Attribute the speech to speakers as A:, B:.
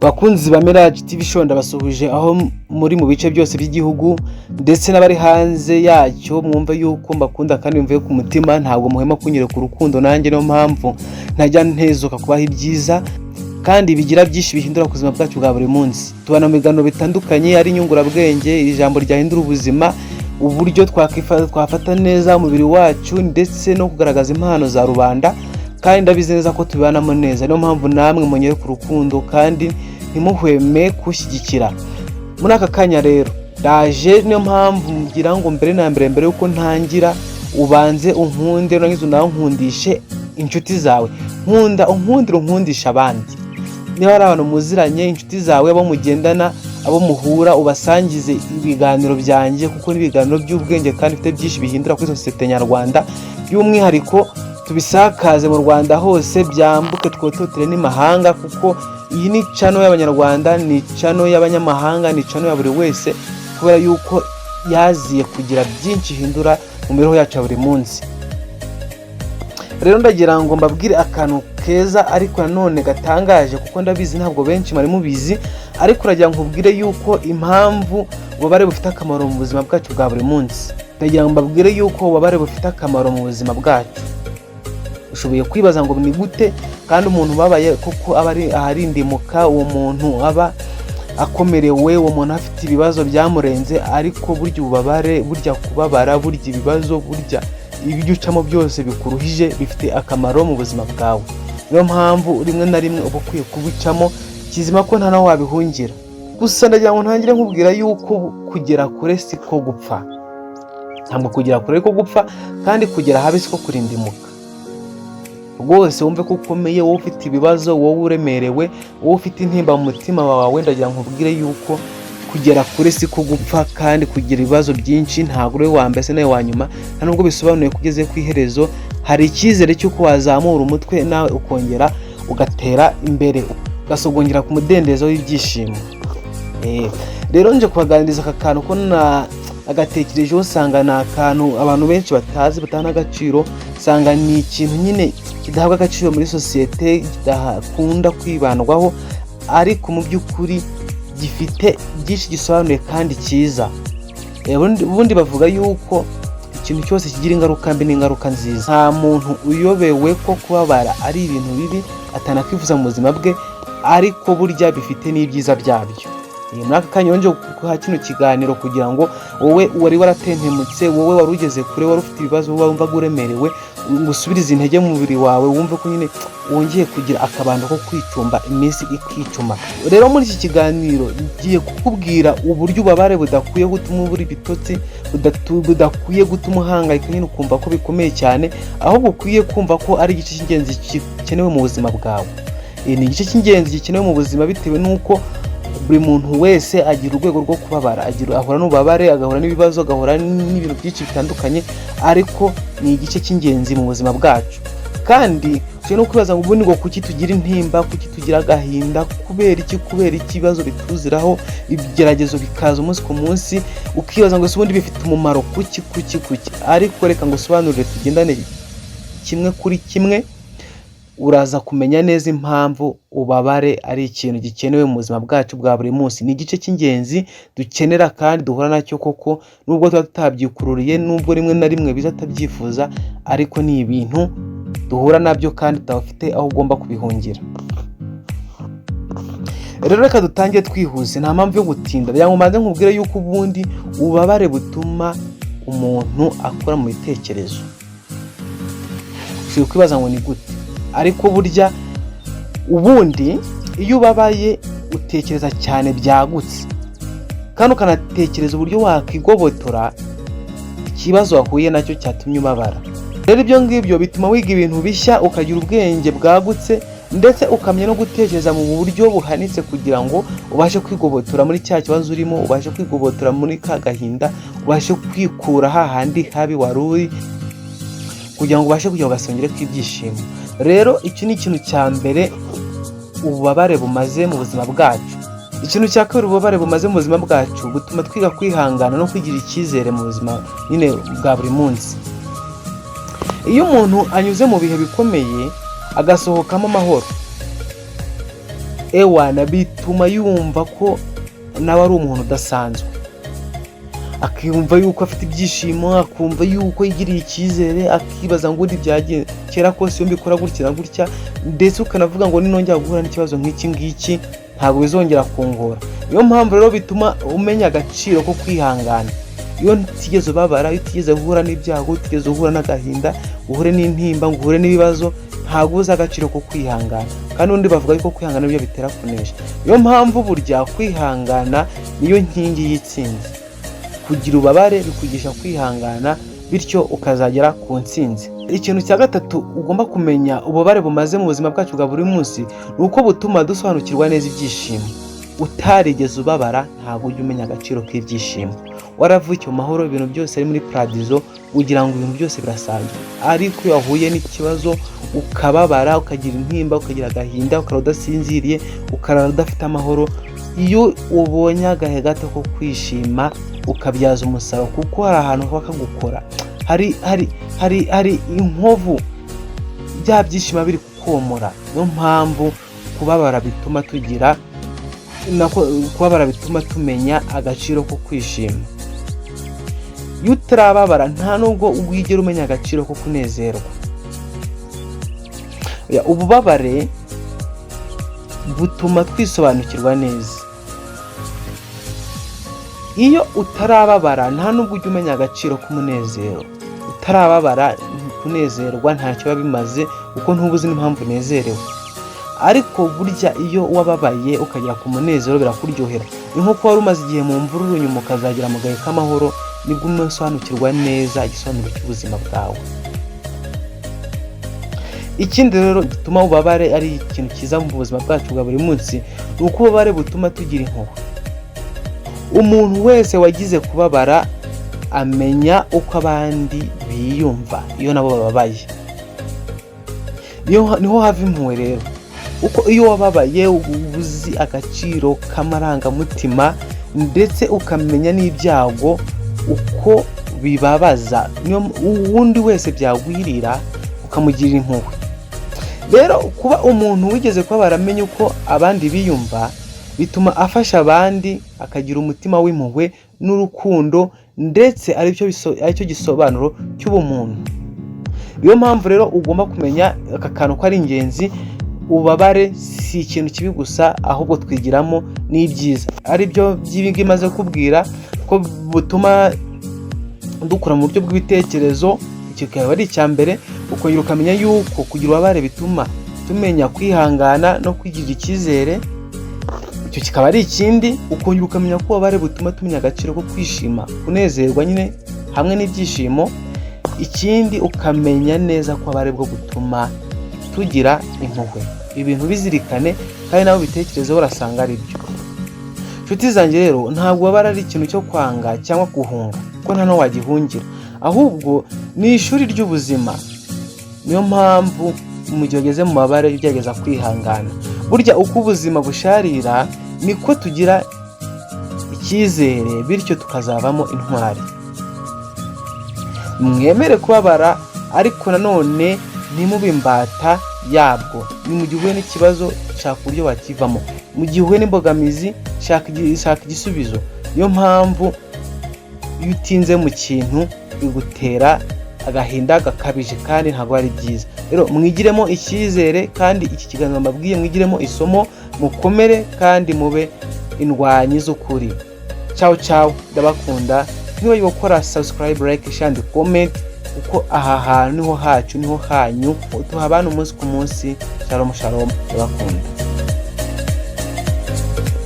A: Bakunzi ba Mirage TV Show, ndabasuhuje aho muri mu bice byose by'igihugu ndetse n'abari hanze yacyo. Mwumve yuko mbakunda kandi mvuye ku mutima. Ntabwo muhema kunyereka urukundo, nanjye niyo mpamvu ntajya ntezuka kubaha ibyiza kandi bigira byinshi bihindura ku buzima bwacu bwa buri munsi. Tubana mu biganiro bitandukanye, ari inyungurabwenge, ijambo ryahindura ubuzima, uburyo twafata neza umubiri wacu, ndetse no kugaragaza impano za rubanda. Kandi ndabizi neza ko tubibanamo neza, niyo mpamvu namwe munyereka urukundo kandi ntimuhweme kushyigikira. Muri aka kanya rero ndaje, niyo mpamvu ngira ngo mbere na mbere, mbere yuko ntangira, ubanze unkunde, nurangiza unankundishe inshuti zawe. Nkunda unkundire, unkundisha abandi. Niba hari abantu muziranye, inshuti zawe, abo mugendana, abo muhura, ubasangize ibiganiro byanjye, kuko ni ibiganiro by'ubwenge kandi bifite byinshi bihindura kuri sosiyete nyarwanda. By'umwihariko tubisakaze mu Rwanda hose, byambuke twototere n'imahanga, kuko iyi ni channel y'Abanyarwanda, ni channel y'abanyamahanga, ni channel ya buri wese, kubera yuko yaziye kugira byinshi ihindura mu mibereho yacu ya buri munsi. Rero ndagira ngo mbabwire akantu keza ariko nanone gatangaje, kuko ndabizi ntabwo benshi mwari mubizi. Ariko uragira ngo nkubwire yuko impamvu ububabare bufite akamaro mu buzima bwacu bwa buri munsi. Ndagira ngo mbabwire yuko ububabare bufite akamaro mu buzima bwacu. Ushoboye kwibaza ngo ni gute kandi umuntu ubabaye koko aba ari aharindimuka, uwo muntu aba akomerewe, uwo muntu afite ibibazo byamurenze? Ariko burya ububabare, burya kubabara, burya ibibazo, burya ibyo ucamo byose bikuruhije bifite akamaro mu buzima bwawe. Niyo mpamvu rimwe na rimwe uba ukwiye kubicamo kizima, ko nta naho wabihungira. Gusa ndagira ngo ntangire nkubwira yuko kugera kure si ko gupfa. Ntabwo kugera kure ko gupfa, kandi kugera habi si ko kurindimuka. Rwose wumve ko ukomeye, wowe ufite ibibazo, wowe uremerewe, wowe ufite intimba mu mutima wawe. Ndagira ngo nkubwire yuko kugera kure si ko gupfa, kandi kugira ibibazo byinshi ntabwo uri wa mbere se nawe wa nyuma, nta nubwo bisobanuye ko ugeze ku iherezo. Hari icyizere cy'uko wazamura umutwe nawe ukongera ugatera imbere, ugasogongera ku mudendezo w'ibyishimo. Rero nje kubaganiriza aka kantu ko na agatekerejeho, usanga ni akantu abantu benshi batazi, bataha n'agaciro. Usanga ni ikintu nyine kidahabwa agaciro muri sosiyete, kidakunda kwibandwaho, ariko mu by'ukuri gifite byinshi gisobanuye kandi cyiza. Ubundi bavuga yuko ikintu cyose kigira ingaruka mbi n'ingaruka nziza. Nta muntu uyobewe ko kubabara ari ibintu bibi atanakwifuza mu buzima bwe, ariko burya bifite n'ibyiza byabyo. Muri aka kanya wongeye kuguha kino kiganiro kugira ngo wowe wari waratentemutse, wowe wari ugeze kure, wari ufite ibibazo, wowe wumvaga uremerewe, ngo usubirize intege mu mubiri wawe, wumve ko nyine wongeye kugira akabando ko kwicumba, iminsi ikicuma. Rero muri iki kiganiro ngiye kukubwira uburyo ububabare budakwiye gutuma ubura ibitotsi, budakwiye gutuma uhangayika nyine ukumva ko bikomeye cyane, ahubwo ukwiye kumva ko ari igice cy'ingenzi gikenewe mu buzima bwawe. Ni igice cy'ingenzi gikenewe mu buzima, bitewe n'uko buri muntu wese agira urwego rwo kubabara, agira ahura n'ububabare, agahura n'ibibazo, agahura n'ibintu byinshi bitandukanye, ariko ni igice cy'ingenzi mu buzima bwacu. Kandi ushobora no kwibaza ngo ubundi ngo kuki tugira intimba, kuki tugira agahinda, kubera iki, kubera iki ibibazo bituziraho, ibigeragezo bikaza umunsi ku munsi? Ukibaza ngo ese ubundi bifite umumaro kuki, kuki, kuki? Ariko reka ngo usobanurire, tugendane kimwe kuri kimwe, uraza kumenya neza impamvu ububabare ari ikintu gikenewe mu buzima bwacu bwa buri munsi. Ni igice cy'ingenzi dukenera kandi duhura nacyo koko, nubwo tuba tutabyikururiye, nubwo rimwe na rimwe biza tutabyifuza, ariko ni ibintu duhura nabyo kandi tudafite aho ugomba kubihungira. Rero reka dutangire twihuse, nta mpamvu yo gutinda. Kugira ngo mbanze nkubwire yuko ubundi ububabare butuma umuntu akura mu bitekerezo. Ushobora kwibaza ngo ni gute? Ariko burya ubundi iyo ubabaye utekereza cyane byagutse, kandi ukanatekereza uburyo wakwigobotora ikibazo wahuye nacyo cyatumye ubabara. Rero ibyo ngibyo bituma wiga ibintu bishya, ukagira ubwenge bwagutse, ndetse ukamenya no gutekereza mu buryo buhanitse kugira ngo ubashe kwigobotora muri cya kibazo urimo, ubashe kwigobotora muri ka gahinda, ubashe kwikura hahandi habi wari uri, kugira ngo ubashe kujya ku gasongero k'ibyishimo. Rero iki ni ikintu cya mbere ububabare bumaze mu buzima bwacu. Ikintu cya kabiri ububabare bumaze mu buzima bwacu, butuma twiga kwihangana no kwigirira icyizere mu buzima nyine bwa buri munsi. Iyo umuntu anyuze mu bihe bikomeye agasohokamo amahoro, Ewana, bituma yumva ko nawe ari umuntu udasanzwe, akiyumva yuko afite ibyishimo, akumva yuko yigiriye icyizere, akibaza ngo ubundi byagiye kera kose iyo mbikora gutya na gutya, ndetse ukanavuga ngo ninongera guhura n'ikibazo nk'iki ngiki ntabwo bizongera kungora. Niyo mpamvu rero bituma umenya agaciro ko kwihangana. Iyo utigeze ubabara, iyo utigeze uhura n'ibyago, utigeze uhura n'agahinda, uhure n'intimba, ngo uhure n'ibibazo, ntabwo uzi agaciro ko kwihangana. Kandi ubundi bavuga yuko kwihangana nibyo bitera kunesha. Niyo mpamvu burya kwihangana niyo nkingi y'itsinzi. Kugira ububabare bikwigisha kwihangana, bityo ukazagera ku ntsinzi. Ikintu cya gatatu ugomba kumenya ububabare bumaze mu buzima bwacu bwa buri munsi ni uko butuma dusobanukirwa neza ibyishimo. Utarigeze ubabara ntabwo ujya umenya agaciro k'ibyishimo. Waravukiye mu mahoro, ibintu byose ari muri paradizo, ugira ngo ibintu byose birasanzwe. Ariko iyo wahuye n'ikibazo ukababara, ukagira intimba, ukagira agahinda, ukarara udasinziriye, ukarara udafite amahoro, iyo ubonye agahe gato ko kwishima ukabyaza umusaruro, kuko hari ahantu haba kagukora, hari inkovu, bya byishimo biri kukomora. Niyo mpamvu kubabara bituma tugira nako kubabara bituma tumenya agaciro ko kwishima. Iyo utarababara nta nubwo wigera umenya agaciro ko kunezerwa. Ububabare butuma twisobanukirwa neza. Iyo utarababara nta nubwo ujya umenya agaciro k'umunezero. Utarababara, kunezerwa ntacyo biba bimaze, kuko ntuba uzi n'impamvu unezerewe. Ariko burya iyo wababaye ukagera ku munezero birakuryohera. Ni nko kuba wari umaze igihe mu mvururu, nyuma ukazagera mu gahe k'amahoro, nibwo usobanukirwa neza igisobanuro cy'ubuzima bwawe. Ikindi rero gituma ububabare ari ikintu cyiza mu buzima bwacu bwa buri munsi ni uko ububabare butuma tugira impuhwe. Umuntu wese wagize kubabara amenya uko abandi biyumva iyo nabo bababaye. Niho hava impuhwe rero, uko iyo wababaye uba uzi agaciro k'amarangamutima, ndetse ukamenya n'ibyago uko bibabaza. Uwundi wese byagwirira ukamugirira impuhwe. Rero kuba umuntu wigeze kubabara amenya uko abandi biyumva bituma afasha abandi, akagira umutima w'impuhwe n'urukundo, ndetse aricyo gisobanuro cy'ubumuntu. Niyo mpamvu rero ugomba kumenya aka kantu ko ari ingenzi. Ububabare si ikintu kibi gusa, ahubwo twigiramo n'ibyiza, ari byo by'ibi maze kubwira, ko butuma dukura mu buryo bw'ibitekerezo. Icyo kikaba ari icya mbere. Ukongera ukamenya yuko kugira ububabare bituma tumenya kwihangana no kwigirira icyizere. Icyo kikaba ari ikindi. Ukongera ukamenya ko ububabare butuma tumenya agaciro ko kwishima, kunezerwa nyine hamwe n'ibyishimo. Ikindi, ukamenya neza ko ububabare bwo butuma tugira impuhwe. Ibintu bizirikane kandi nawe ubitekerezeho, urasanga ari byo. Nshuti zanjye rero, ntabwo ububabare ari ikintu cyo kwanga cyangwa guhunga, kuko nta n'aho wagihungira, ahubwo ni ishuri ry'ubuzima. Niyo mpamvu mu gihe ugeze mu mabare ugerageza kwihangana. Burya uko ubuzima busharira niko tugira icyizere, bityo tukazavamo intwari. Mwemere kubabara, ariko nanone ntimube imbata yabwo. Ni mu gihe uhuye n'ikibazo, shaka uburyo wakivamo. Mu gihe uhuye n'imbogamizi, shaka igisubizo. Niyo mpamvu iyo utinze mu kintu bigutera agahinda gakabije, kandi ntabwo ari byiza. Rero mwigiremo icyizere, kandi iki kiganiro mbabwiye mwigiremo isomo, mukomere kandi mube indwanyi z'ukuri. Ciao ciao, ndabakunda. Ntiwibagirwe gukora subscribe, like, share and comment, kuko aha hantu niho hacu, niho hanyu, tuhabana umunsi ku munsi. Shalom shalom, ndabakunda.